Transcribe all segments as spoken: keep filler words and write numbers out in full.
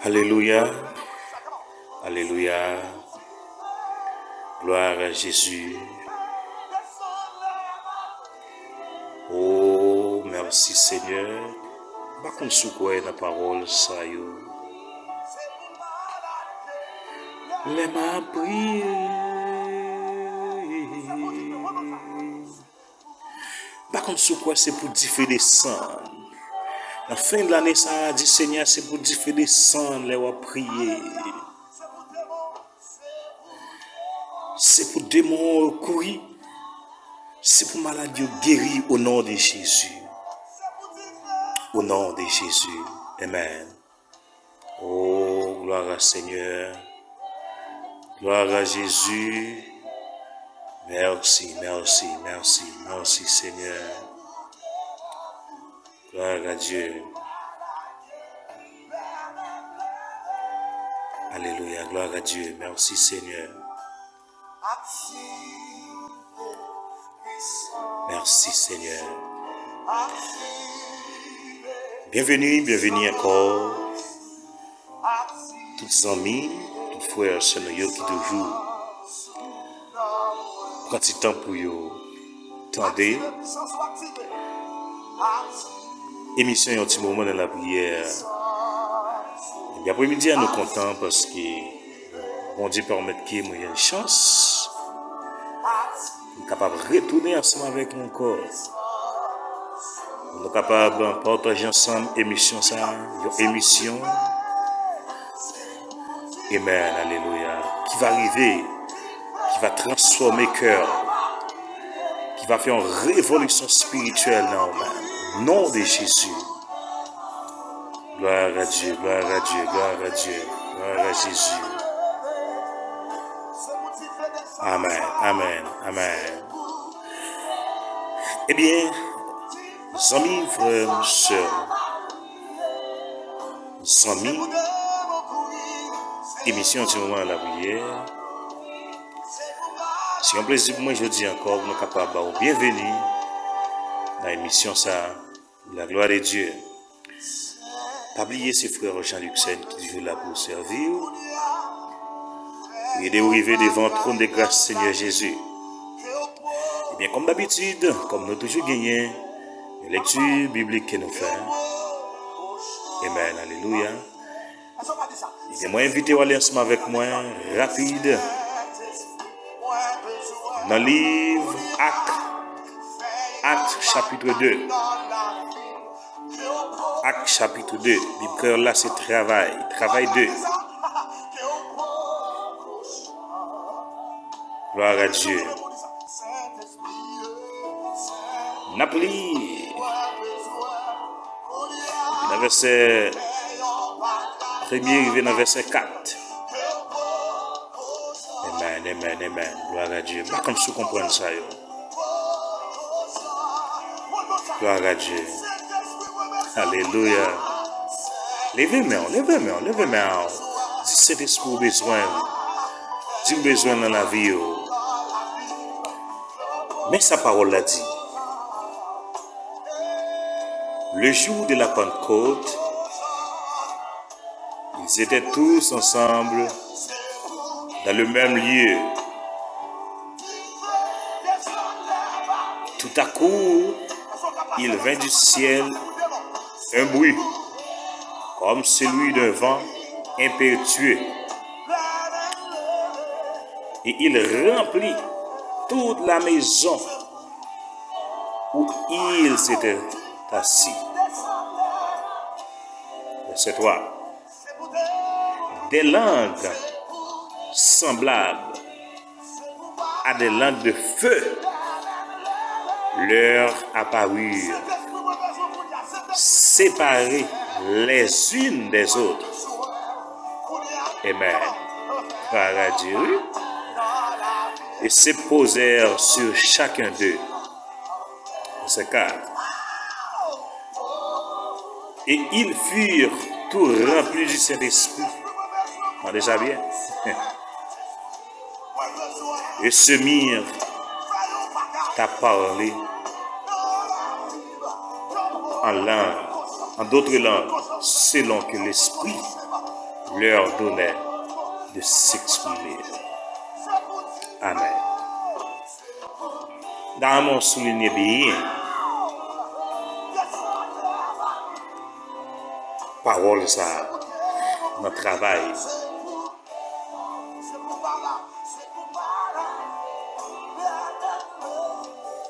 Alelouya. Alelouya. Glwa a Jezi. O, mèsi, Senyè. M pa konn si w kwè nan pawòl sa yo. Lè m ap priye, m pa konn si w kwè se pou dife desann. Nan fen de lane sa a, di Senyè, se pou dife desann lè w ap priye. Se pou demon yo kouri. Se pou malad yo geri o non de Jezi. O non de Jezi. Amen. O, glwa a Senyè. Glwa a Jezi. Mèsi, mèsi, mèsi, mèsi, Senyè. Glwa a Dye. Alelouya, glwa a Dye. Mèsi, Senyè. Mèsi, Senyè. Byenveni, byenveni ankò. Tout zanmi, tout frè, sè nou yo ki toujou pran ti tan pou yo tande emisyon Yon ti moman nan lapriyè. Ebyen, apremidi a, nou kontan paske Bondye pèmèt ke mwen gen chans pou m kapab retounen ansanm avèk nou ankò. Pou nou kapab pataje ansanm emisyon sa a, yon emisyon, amen, alelouya, ki va rive, ki va transfòme kè, ki va fè yon revolisyon espirityèl nan ou menm. Non de Jezi. Glwa a Dye, glwa a Dye, glwa a Dye, glwa a Jezi. Amen, amen, amen. Ebyen, zanmi, frè m, sè m, zanmi, emisyon Ti Moman Lapriyè, se yon plezi pou mwen jodi ankò pou nou kapab ba w byenveni nan emisyon sa a. La gloire de Dieu. Pa bliye se frè Jean Luxen ki toujou la pou sèvi w, pou ede w rive devan twòn de gras Senyè Jezi. Ebyen, kòm dabitid, kòm nou toujou genyen, yon lekti biblik ke nou fè. Amen, alelouya. Ebyen, mwen envite w ale ansanm avèk mwen, rapid, nan liv Ak, Ak, chapit de. Ak, chapit de. Bib kreyòl la, se Travay, Travay de. Glwa a Dye. N ap li nan vèsè premye rive nan vèsè kat. Amen, amen, amen. Glwa a Dye. M pa konn si w konprann sa yo. Glwa a Dye. Alelouya. Leve men w, leve men w, leve men w. Di Sentespri w bezwen l. Di l bezwen l nan lavi w. Men sa pawòl la di. Le jour de la Pentecôte, ils étaient tous ensemble dans le même lieu. Tout à coup, il vint du ciel un bruit, comme celui d'un vent impétueux, et il remplit toute la maison où ils étaient assis. Verset trois. Des langues semblables à des langues de feu leur apparurent, séparées les unes des autres. Amen. Gloire à Dieu, oui. Et se posèrent sur chacun d'eux. Verset quatre. Et ils furent tout remplis du Saint-Esprit. Tande sa byen. Et se mirent à parler en langue, en d'autres langues, selon que l'Esprit leur donner de s'exprimer. Amen. Damon soulinye byen pawòl sa a nan travay.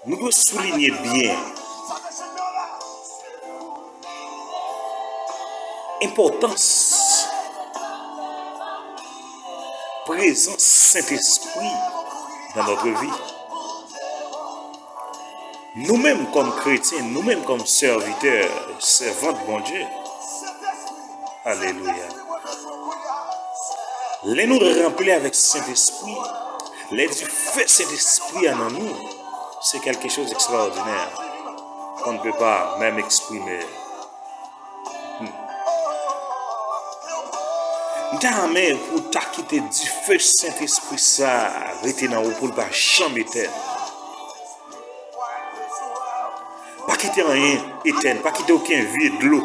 Nou dwe soulinye byen enpòtans prezans Sentespri dans notre vie. Nou menm kòm kretyen, nou menm kòm sèvitè, sèvant Bondye, alelouya, lè nou ranpli avèk Sentespri, lè dife Sentespri a nan nou, c'est quelque chose d'extraordinaire qu'on ne peut pas même exprimer. Hmm. M ta renmen pou w ta kite dife Sentespri sa a rete nan ou pou l pa janm etèn. Pa kite anyen etèn, pa kite okenn vye dlo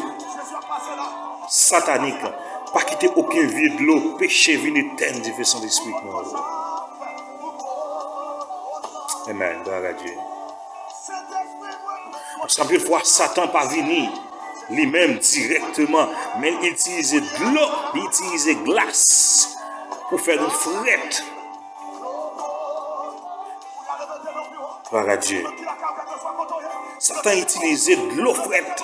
satanik, pa kite okenn vye dlo peche vin etèn dife Sentespri nan ou. Amen. Glwa a Dye. Paske anpil fwa, Satan pa vini li menm dirèkteman, men l itilize dlo, li itilize glas pou fè nou frèt. Glwa a Dye. Satan itilize dlo frèt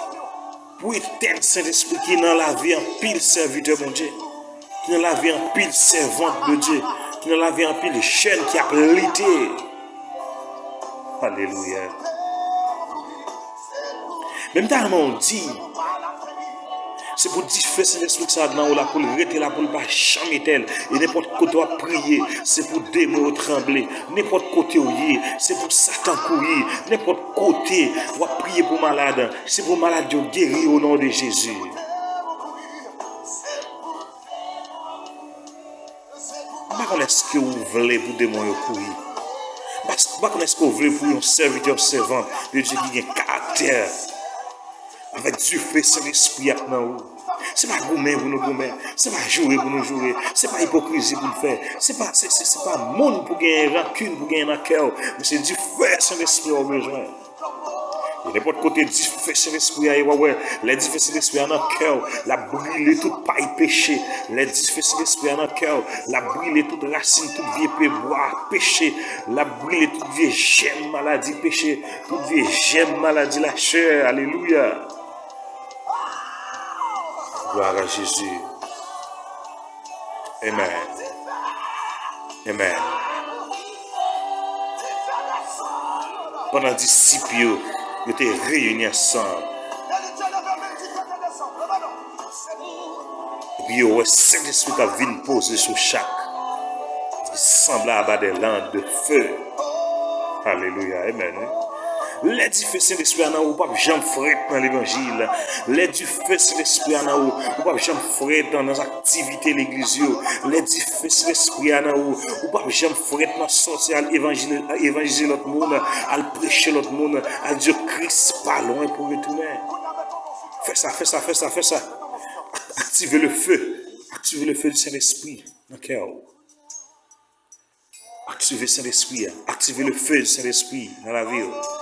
pou etèn Sentespri ki nan lavi anpil sèvitè Bondye, ki nan lavi anpil sèvant de Dye, ki nan lavi anpil jèn ki ap lite. Alelouya. Men m ta renmen w di, se pou dife Sentespri sa nan ou la, pou l rete la, pou l pa janm etèn. E nenpòt kote w ap priye, se pou demon yo tranble. Nenpòt kote w ye, se pou Satan kouri. Nenpòt kote w ap priye pou malad, se pou malad yo geri o non de Jezi. M pa konn èske w vle pou demon yo kouri. M pa, m pa konn èske w vle pou yon sèvitè, yon sèvant de Dye ki gen karaktè avèk dife Sentespri ap nan ou. Se pa goumen pou nou goumen. Se pa joure pou nou joure. Se pa ipokrizi pou n fè. Se pa, se, se, se pa moun pou genyen rankin, pou genyen nan kè w. Men se dife Sentespri a w bezwen. E nenpòt kote dife Sentespri a ye, w ap wè, lè dife Sentespri a nan kè w, l ap brile tout pay peche. Lè dife Sentespri a nan kè w, l ap brile tout rasin, tout vye pye bwa peche. L ap brile tout vye jèm maladi peche, tout vye jèm maladi lachè. Alelouya. Glwa a Jezi. Amen. Amen. Pandan disip yo, yo te reyini ansanm, epi yo wè Sentespri k ap vin poze sou chak, ki sanblab a de langues de feu. Alelouya, amen, wi. Lè dife Sentespri a nan ou, ou p ap janm frèt nan levanjil. Lè dife Sentespri a nan ou, ou p ap janm frèt nan, nan aktivite legliz yo. Lè dife Sentespri a nan ou, ou p ap janm frèt nan sòti al evanjil-, evanjelize lòt moun, al preche lòt moun, al di yo Kris pa lwen pou retounen. Fè sa, fè sa, fè sa, fè sa. Ak-, aktive le feu. Aktive le feu du Saint-Esprit nan kè w. Aktive Sentespri a. Aktive le feu du Saint-Esprit nan lavi w.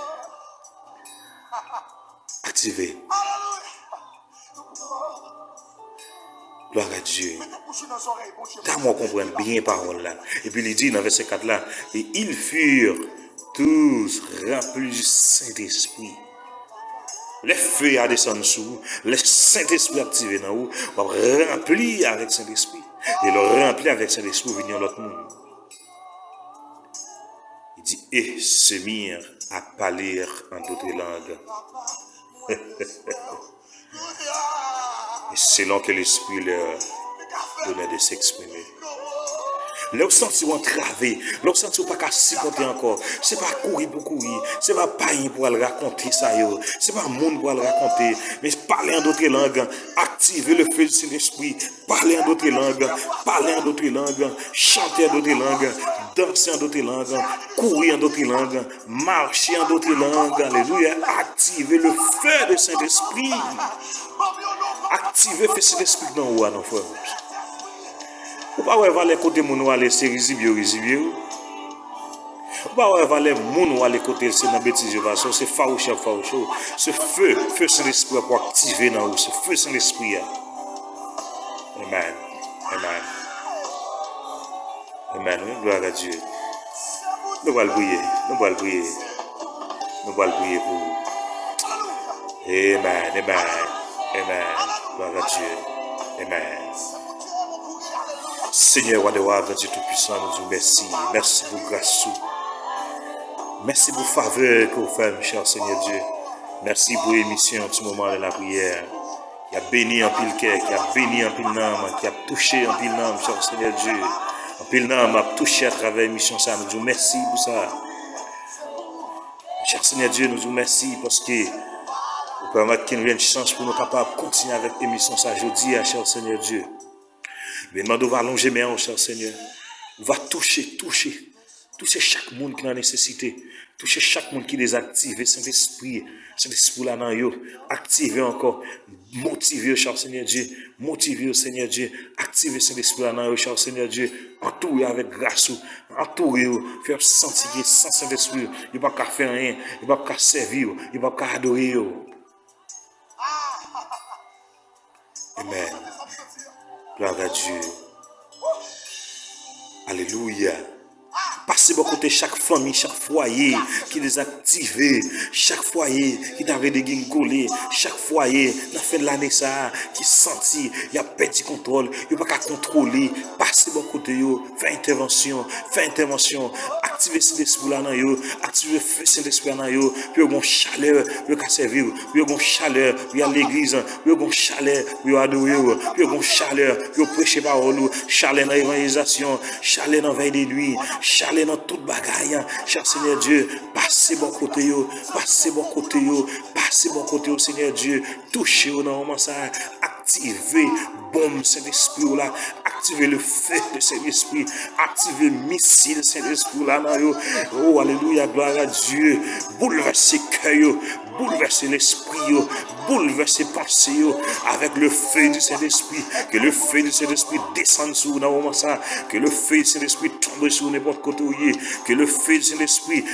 Aktive. Gloire à Dieu. Damò konprann byen pawòl la. Epi li di nan vèsè kat la, et ils furent tous remplis du Saint-Esprit. Lè feu a desann sou ou, lè Sentespri aktive nan ou, w ap ranpli avèk Sentespri. E lè w ranpli avèk Sentespri, ou vin yon lòt moun. Il dit, et se mirent à parler en d'autres langues. Et selon que l'Esprit leur donnait de s'exprimer. Lè w santi w antrave, lè w santi w pa ka sipòte ankò, se pa kouri pou kouri, se pa payen pou al rakonte sa yo, se pa moun pou al rakonte, men pale an dotre lang, aktive le feu du Saint-Esprit, pale an dotre lang, pale an dotre lang, chante an dotre lang, danse an dotre lang, kouri an dotre lang, mache an dotre lang, alelouya, aktive le feu de Saint-Esprit. Aktive feu Sentespri nan ou a non, frè m. Ou pa wè valè kote moun ou ale, se rizib yo rizib yo. Ou pa wè valè moun ou ale kote l, se nan betiz yo pase w, se fawouch y ap fawouch ou. Se fe, fe Sentespri a pou aktive nan ou, se fe Sentespri a. Amen. Amen. Amen, wi, gloire à Dieu. Nou pral priye, nou pral priye. Nou pral priye pou ou. Amen, amen, amen. Gloire à Dieu. Amen. Senyè, wa dè wa, Bondye Toupisan, nou di w mèsi. Mèsi pou gras ou. Mèsi pou favè ke w fè m, chè Senyè Dye. Mèsi pou emisyon Ti Moman nan Lapriyè, ki ap beni anpil kè, ki ap beni anpil nanm, ki ap touche anpil nanm, chè Senyè Dye. Anpil nanm ap touche atravè emisyon sa, nou di w mèsi pou sa. Chè Senyè Dye, nou di w mèsi paske ou pèmèt ke nou jwenn chans pou nou kapab kontinye avèk emisyon sa jodi a, chè Senyè Dye. Men mande w va lonje men w, chè Senyè. Ou va touche, touche, touche chak moun ki nan nesesite. Touche chak moun ki dezaktive, Sentespri, Sentespri la nan yo. Aktive ankò. Motive yo, chè Senyè Dye. Motive yo, Senyè Dye. Aktive Sentespri la nan yo, chè Senyè Dye. Antoure yo avèk gras ou. Antoure yo. Fè yo santi ke san Sentespri, yo p ap ka fè anyen. Yo p ap ka sèvi yo. Yo p ap ka adore yo. Amen. Gloire à Dieu. Alelouya. Pase bò kote chak fanmi, chak fwaye ki dezaktive, chak fwaye ki ta vle degringole, chak fwaye nan fen lane sa a ki santi y ap pèdi kontwòl, yo pa ka kontwole. Pase bò kote yo, fè entèvansyon, fè entèvansyon. Aktive Sentespri la nan yo, aktive fe Sentespri la nan yo, pou yo gon chalè, pou yo ka sèvi w, pou yo gon chalè, pou y al legliz, pou yo gon chalè, pou yo adore w, pou yo gon chalè, pou yo preche pawòl ou, chalè nan evanjelizasyon, chalè nan vèy de nwi, chalè nan tout bagay. Chè Senyè Dye, pase bò kote yo, pase bò kote yo, pase bò kote yo, Senyè Dye, touche yo nan moman sa a, aktive bonm Sentespri w la, aktive le feu de Sentespri, aktive misil Sentespri w la nan yo. Oh, alelouya, gloire à Dieu. Boulvèse kè yo, boulvèse lespri yo, boulvèse panse yo avec le feu du Saint-Esprit. Que le feu du Saint-Esprit descende sur vous dans le moment ça. Que le feu du Saint-Esprit tombe sur n'importe côté où il est. Que le feu du Saint-Esprit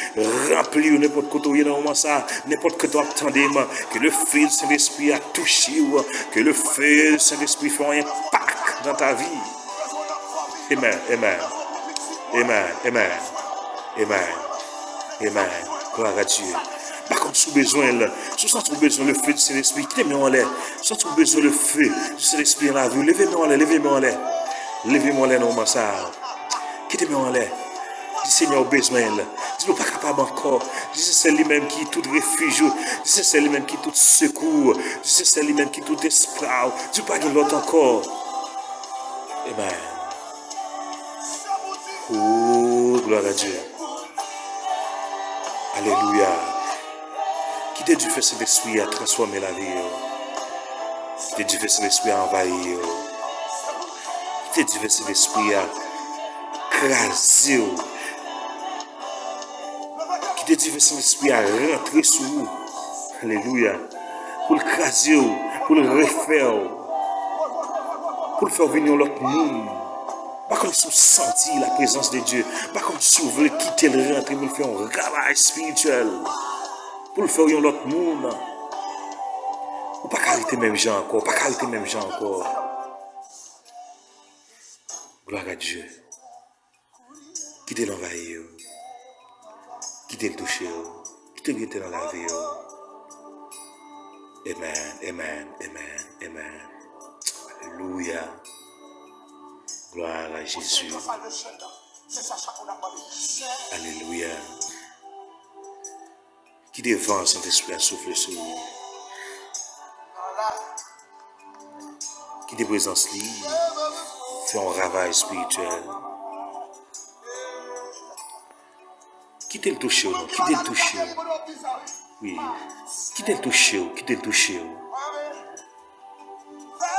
remplit n'importe côté où il est dans le moment ça. N'importe côté où attendez-moi. Que le feu du Saint-Esprit a touché ou. Que le feu du Saint-Esprit fait un impact dans ta vie. Amen, amen. Amen, amen. Amen. Amen. Gloire à Dieu. Pa konn si w bezwen l. Si w santi w bezwen le feu du Saint-Esprit, kite men w anlè. Si w santi w bezwen le feu du Saint-Esprit nan lavi w, leve men w anlè, leve men w anlè. Leve men w anlè nan moman sa a. Kite men w anlè. Di Senyè w bezwen l. Di l ou pa kapab ankò. Di se sèl li menm ki tout refij ou. Di se sèl li menm ki tout sekou ou. Di se sèl li menm ki tout espwa ou. Di w pa gen lòt ankò. Amen. Oh, gloire à Dieu. Alelouya. Kite dife Sentespri a transfòme lavi yo. Kite dife Sentespri a anvayi yo. Kite dife Sentespri a kraze yo. Kite dife Sentespri a rantre sou ou. Alelouya. Pou l kraze w, pou l refè w, pou l fè w vin yon lòt moun. Pa konn si w santi la prezans de Dye. Pa konn si w vle kite l rantre pou l fè yon ravaj espirityèl. Pou l fè w yon lòt moun. Ou pa ka rete menm jan ankò. Ou pa ka rete menm jan ankò. Gloire à Dieu. Kite l anvayi yo. Kite l touche yo. Kite l rete nan lavi yo. Amen, amen, amen, amen. Alelouya. Gloire à Jésus. Alelouya. Kite van Sentespri a soufle sou ou. Kite prezans li fè yon ravaj espirityèl. Kite l touche w, non. Kite l touche w. Wi. Kite l touche w, kite l touche w.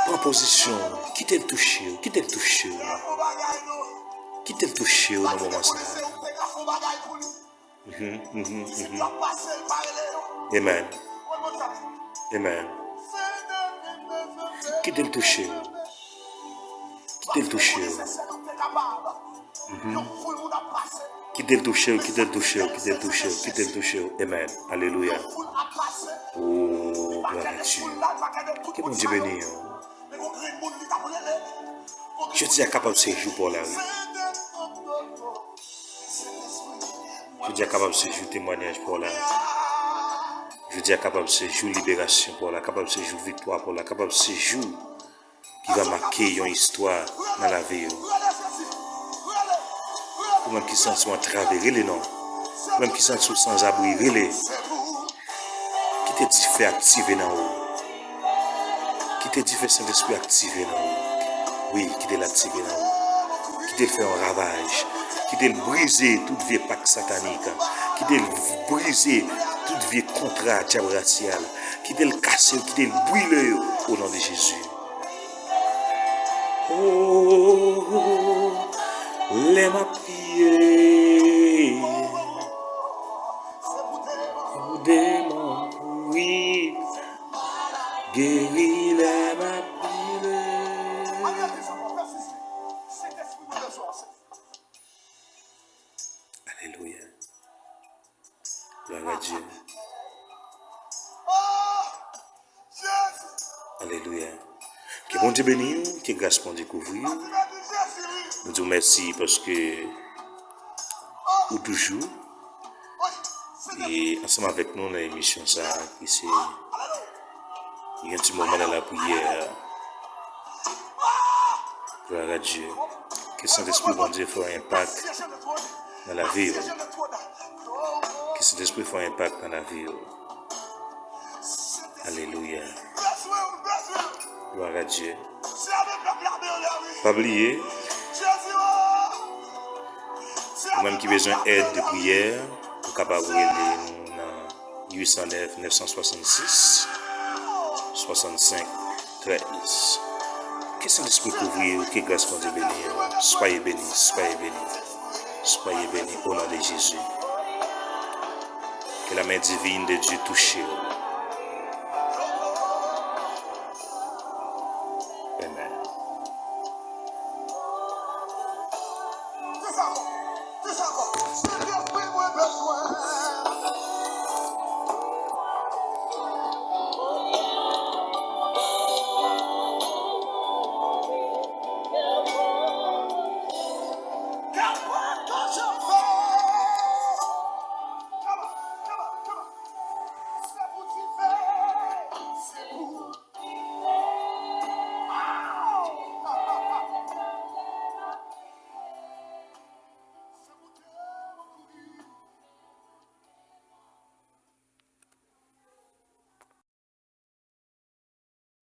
Pran pozisyon w, kite l touche w, kite l touche w. Kite l touche w nan moman sa a. Mhm, mhm, mhm. Amen. Amen. Kite l touche w. Kite l touche w. Mhm. Kite l touche w, kite l touche w, kite l touche w, kite l touche w. Amen. Alelouya. Oh, glwa a Dye. Ke Bondye beni w. Jodi a kapab se jou pa w la, wi. Jodi a kapab se jou temwayaj pa w la. Jodi a kapab se jou liberasyon pa w la, kapab se jou viktwa pa w la, kapab se jou ki va make yon istwa nan lavi w. Ou menm ki santi w antrave, rele non. Ou menm ki santi w sanzabri, rele. Kite dife aktive nan ou. Kite dife Sentespri aktive nan ou. Wi, kite l aktive nan ou. Kite l fè yon ravaj. Kite l brize tout vye pak satanik. Kite l brize tout vye kontra dyab rasyal. Kite l kase yo, kite l brile yo, o non de Jezi. Oh, lè m ap priye, pou demon kouri, geri lè m ap priye. Alelouya. Glwa a Dye. Alelouya. Ke Bondye beni w, ke gras Bondye kouvri w. Nou di w mèsi paske ou toujou e ansanm avèk nou nan emisyon sa a ki se yon ti moman nan lapriyè. Glwa a Dye. Ke Sentespri Bondye fè yon enpak nan lavi w. Ke Sentespri fè yon enpak nan lavi w. Alelouya. Glwa a Dye. Pa bliye, ou menm ki bezwen èd de priyè, ou kapab rele nou nan uit san nèf, nèf san swasannsis, swasannsenk, trèz. Ke Sentespri kouvri w, ke gras Bondye beni w. Soyez bénis, soyez bénis, soyez bénis, au nom de Jésus. Que la main divine de Dieu touche w. Amen.